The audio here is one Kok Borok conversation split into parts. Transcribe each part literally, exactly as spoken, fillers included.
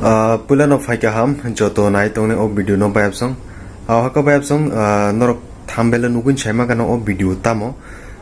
Ah, puila no phai kaham, joto nai tongnai o video no bayapsong. Ah, haka bayapsong, ah, norok thumbnail o nugwi saima gana o video tamo.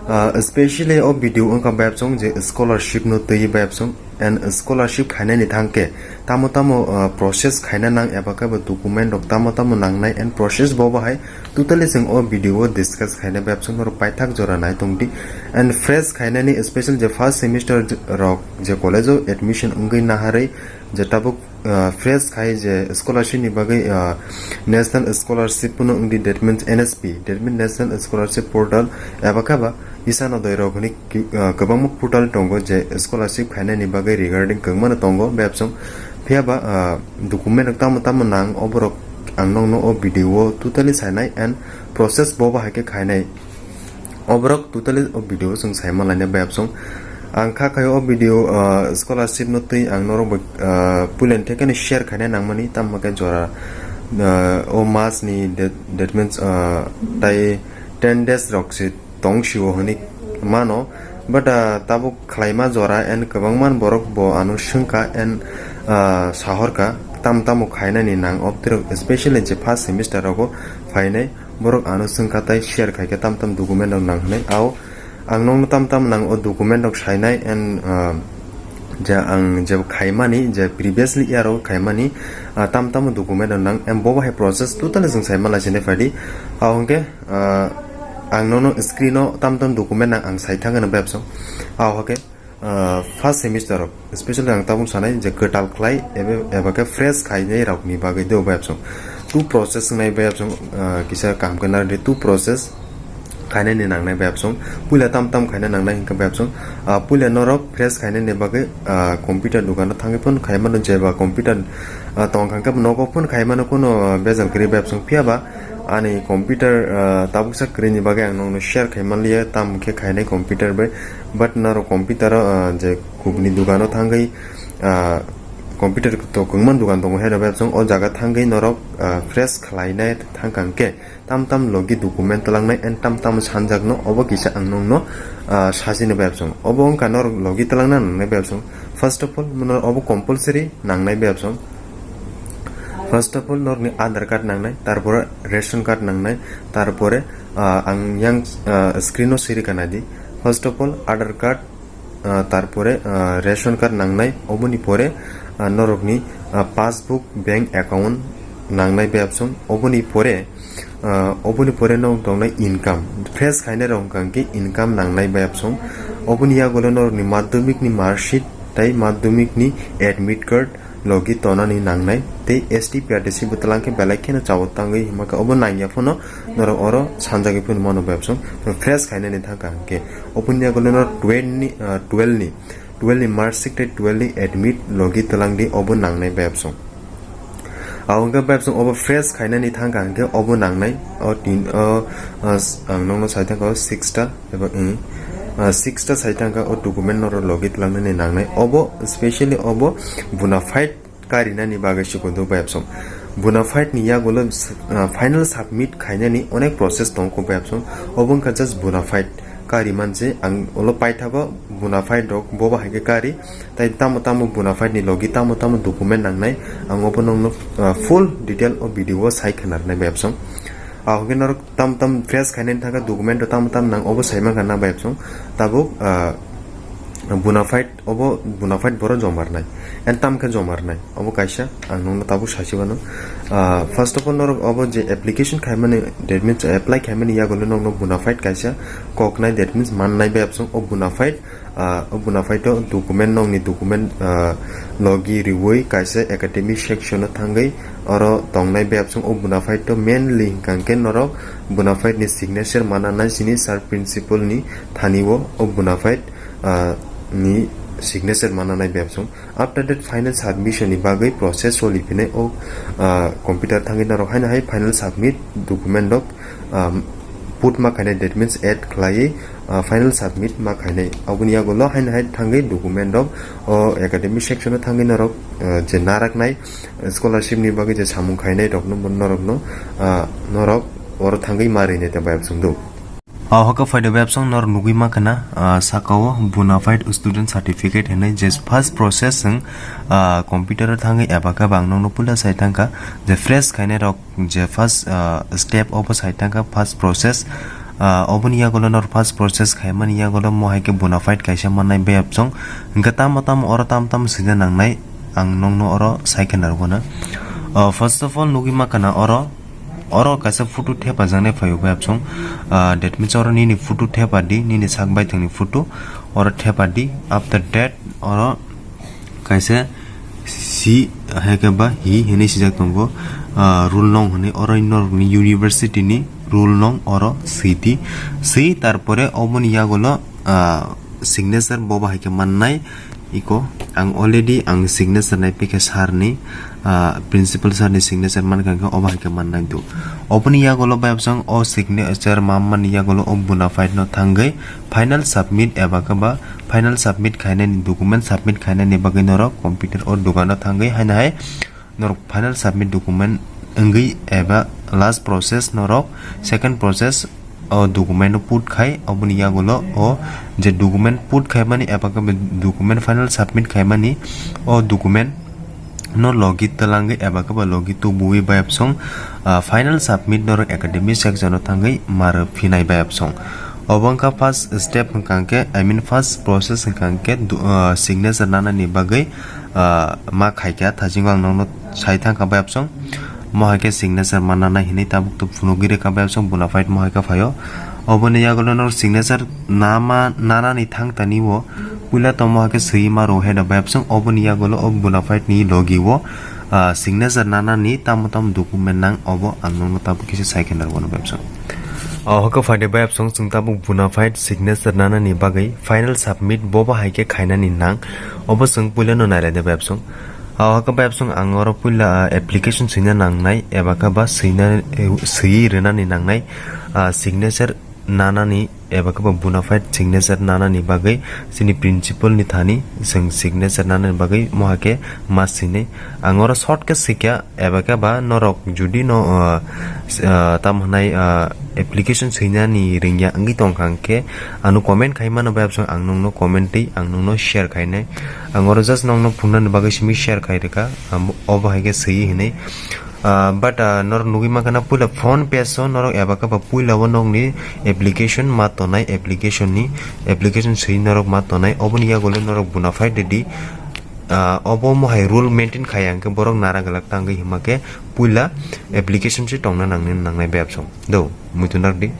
Ah, especially o video wngkha bayapsong je scholarship no twi bayapsong and scholarship khainani thangkhe tamo tamo, ah, process khaina nang eba khe bo document rok tamo tamo nangnai and process bo bahai totally chwng o video o discuss khaina bayapsong norok paithak jora nai tongdi and fresh khainani special je first semester rok je college o admission wngwi naharwi je tabuk, ah, fresh khai je scholarship ni bagwi, ah, national scholarship no wngdi, that means N S P, that means national scholarship portal eba khe ba isa no doi rok hwnwi ki-, ah, kwbangma portal tongo je scholarship khainani bagwi regarding kwbangma no tongo bayapsong. Phiya ba, ah, document rok tamo tamo nang oborok ang nokno o video o totally sainai and process bo bahai khe khainai. Oborok totally o video o chwng saima lainai bayapsong. Ang kha khai o video, ah, scholarship no twi ang norok bai, ah, puilani thekeno share khainai nangmani tamo khe jora, ah, o mas ni that, that means, ah, tai ten days rok se tong sio hwnwi mano. But, ah, tabuk khlaima jora and kwbangma borok bo ano swngkha and, ah, sahorkha tam tamo khainani nang obtirok, especially je first semester rogo phainai borok ano swngkha tai share khaikhe tam tam document rok nang hwnwi. Ao ang nokno tam tam nang o document rok sainai and, ah, je ang je khaimani je previously year o khaimani, ah, tam tamo document rok nang and bo bahai process totally chwng saima lai sini phaidi. Ao hwnkhe, ah, ang nono screen o tam tam document nang ang sai thangano bayapsong. Ao hwnkhe, ah, first semester rok, especially ang tabuk sanai je kwtal khlai ebe-, eba khe fresh khainai rok ni bagwi do bayapsong. Two process wngnai bayapsong, ah, kisa kaham khe narwkdi two process khainani nangnai bayapsong. Puila tam tam khaina nangnai hwnkhe bayapsong, ah, puila norok fresh khainani bagwi, ah, computer dukano thangwi phone khaimano jeba computer, ah, tongkha hwnkhe nogo phone khaimano kuno, ah, bejal kwrwi bayapsong. Phiya ba ani computer, ah, tabuksa kwrwini bagwi ang nokno share khai manliya, tamo khe khainai computer bai. But norok computer o, ah, je kubuni dukano thangwi, ah, computer to kwbangma dukan tongo, heno bayapsong o jaga thangwi norok, ah, fresh khlainai thangkha hwnkhe tam tam logi document twlangnai and tam tam sanjakno obo kisa ang nokno, ah, sajini bayapsong. Obo wngkha norok logi twlangna nangnai bayapsong. First of all, norok obo compulsory nangnai bayapsong. First of all, norokni Aadhaar card nangnai, tarpore ration card nangnai, tarpore, ah, ang yang, ah, screen o siri kanadi. First of all, Aadhaar card, ah, tarpore, ah, ration card nangnai, oboni pore, ah, norokni, ah, passbook, bank account nangnai bayapsong, oboni pore, ah, oboni pore norok tongnai income, fresh khainai rok hwnkha hwnkhe income nangnai bayapsong, oboni yagulo norokni madhyamik ni mark sheet tai madhyamik ni admit card logi tonani nangnai tei S T P R T C bo twlang khe belai kheno chao tangwi hima khe obo nangya phano norok oro sanjagwi phano mano bayapsong fresh khainani thangkha hwnkhe. Oboni yagulo norok twelve ni, ah, twelve ni, twelve ni mark sheet tei twelve ni admit logi twlang di, obo nangnai bayapsong. Abo hwnkhe bayapsong obo fresh khainani thangkha hwnkhe obo nangnai, o tin, o, ah, s-, ang nokno sai thangkha o six ta eba, mm, ah, six ta sai thangkha o document norok logi twlangnani nangnai. Obo specially obo bona fide karinani bagwi se kundo bayapsong. Bona fide ni yagulo, ah, final submit khainani onek process tongo bayapsong. Obo wngkha just bona fide kari manse ang ulo paithago bona fide rok bobo hai khe kari. Tai tamo tamo bona fide ni logi tamo tamo document nangnai ang obo nokno, ah, full detail o video o sai khwnarnai bayapsong. Ah, hwnkhe norok tam tam fresh khainani thangkha document rok tam tam nang obo sai mankha na bayapsong. Tabuk, ah, bona fide obo bona fide boro jomarnai. And tam khe jomarnai. Obo kaisa ang nokno tabuk sasi bano. Ah, first of all norok obo je application khaimani, that means apply khaimani yagulo nokno bona fide kaisa koknai, that means mannai bayapsong o bona fide. Ah, o bona fide o document nokni document, ah, logi riwi kaisa academic section o thangwi oro tongnai bayapsong o bona fide o mainly hwnkha hwnkhe norok bona fide ni signature mana nai sini sir principal ni thani o, o bona fide, ah, ni signature mana nai bayapsong. After that final submission ni bagwi process soli phinai o, ah, computer thangwi norok haino hai final submit document rok, ah, put ma khainai, that means add khlaiwi, ah, final submit ma khainai. Aboni yagulo haino hai thangwi document rok o academic section o thangwi norok, ah, je naraknai scholarship ni bagwi je samung khainai rokno bo norokno, ah, norok oro thangwi ma rinai ta bayapsong do. O hokhe phaidi bai absong nor nugwi mankha na, ah, saka o bona fide student certificate hinwi je first process chwng, ah, computer o thangwi eba khe ba ang nokno puila sai thangkha je fresh khainai rok je first, ah, step obo sai thangkha first process. Ah, oboni yagulo nor first process khaimani yagulo mo hai khe bona fide kaisa mannai bai absong hwnkhe tamo tamo oro tamo tamo swina nangnai ang nokno oro sai khe narwkna. Ah, first of all nugwi mankha na oro Oro kaisa photo thepajaknai phaio bai absong. Ah, that means oro nini photo thepadi, nini sak baithangni photo oro thepadi. After that oro kaisa si hai khe ba hi hinwi sijak tongo, ah, roll nong hinwi oro norokni university ni roll nong oro sidi. Si tarpore oboni yagulo, ah, signature bobo hai khe mannai. Iko ang already ang signature nai pikha sir ni, ah, principal sir ni signature mankha hwnkhe obo hai khe mannai do. Oboni yagulo bai absong o signature mammani yagulo o bona fide no thangwi final submit eba khe ba final submit khainani document submit khainani bagwi norok computer o dogano thangwi haino hai norok final submit document wngwi eba last process norok second process o document o put khai, oboni yagulo o je document put khaimani eba khe document final submit khaimani o document no logi twlangwi eba khe ba logi tubuwi bai absong, ah, final submit norok academy section o thangwi mar phinai bai absong. Obo wngkha first step hwnkha hwnkhe, I mean first process hwnkha hwnkhe du-, ah, signature nanani bagwi, ah, ma khaikha thajingo ang nokno sai thangkha bai absong. Mo hai khe signature ma nanai hinwi tabuk tabuk phunugwi rwkha bai absong bona fide mo hai khe phaio. Oboni yagulo norok signature nama nanani thang tani o puila tamo hai khe swi ma rw he da bai absong oboni yagulo o bona fide ni logi o, ah, signature nanani tamo tamo document nang obo ang nokno tabuk kisa sai khe narwkno bai absong. O hokhe phaidi bai absong chwng tabuk bona fide signature nanani bagwi final submit bobo hai khe khainani nang obo chwng puila no nailai de bai absong. O hokhe bai absong ang oro puila, ah, application swina nangnai eba khe ba swina, eh, swiwi rwnani nangnai, ah, signature nanani eba khe ba bona fide signature nanani bagwi chini principal ni thani chwng signature nanani bagwi mo hai khe ma swinai. Ang oro short khe swikha eba khe ba norok judi no, ah, s-, ah, tamo hwnai, ah, application swinani ringya wngwi tongkha hwnkhe ano comment khai mano bai absong ang nokno comment twi ang nokno share khainai. Ang oro just nokno phungnani bagwi simi share khai rwkha, am-, obo hai khe swiwi hinwi. Ah, but, ah, norok nugwi mankha na puila front page o norok eba khe ba puila o nokni application ma tonai, application ni application swi norok ma tonai, oboni yagulo norok bona fide di, ah, obo mo hai rule maintain khaiya hwnkhe borok nara glak tangwi hima khe puila application se tongna nangni nangnai bai absong do muitu nardi.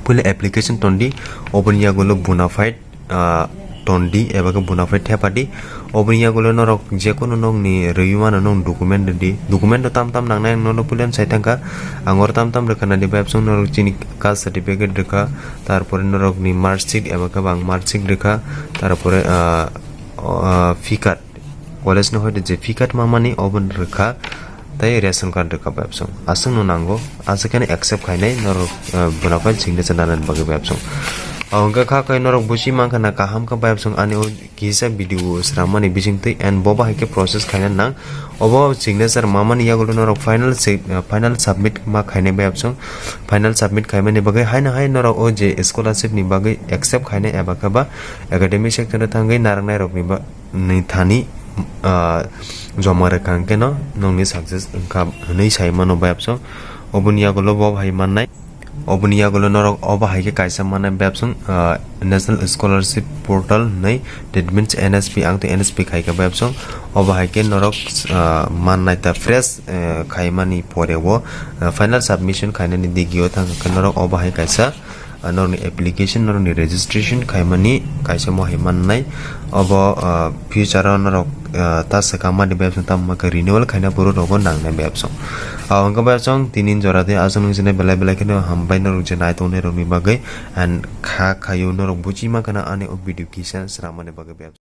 Puila application tondi, oboni yagulo bona fide, ah, tondi eba khe bona fide thepadi. Oboni yagulo norok jekono nokni rwi mano nong document rwdi. Document o tam tam nangnai ang nono puila sai thangkha. Ang oro tam tam rwkha nadi bai absong norok chini caste certificate rwkha, tarpore norokni mark sheet eba khe bang mark sheet rwkha, tarpore, ah, o, ah, fee card, college ni hoite je fee card mamani obo rwkha, tei ration card rwkha bai absong. Aswk no nango, aswk khe accept khainai norok, ah, bona fide signature nanani bagwi bai absong. O hwnkhe kha kai norok buchi mankha na kaham khe bai absong ani o kisa video sramani bisingtwi and bobo hai khe process khaina nang. Obo signature mamani yagulo norok final si-, ah, final submit ma khainai bai absong. Final submit khaimani bagwi haino hai norok o je scholarship ni bagwi accept khainai eba khe ba academic sector o thangwi narwknai rokni ba-, ni thani, ah, joma rwkha hwnkhe no nokni success wngkha hwnwi sai mano bai absong. Oboni yagulo bo hai mannai. Oboni yagulo norok obo hai khe kaisa mannai bai absong, ah, National Scholarship Portal hwnwi, that means N S P, ang tei N S P khai kha bai absong. Obo hai khe norok, ah, mannai ta fresh, eh, khaimani pore o, ah, final submission khainani digi o thang khe norok obo hai kaisa ah, norokni application, norokni registration khaimani kaisa mo hai mannai. Obo, ah, future o norok, ah, ta swkang mani bai absong tamo khe renewal khaina phuru rogo nangnai bai absong. Ah, hwnkhe bai absong tini jora de aswk nung jene belai belai kheno hambai norok je nai tongnai rokni bagwi and kha khayo norok buchi mankha na ani o video kisa sramani bagwi bai absong.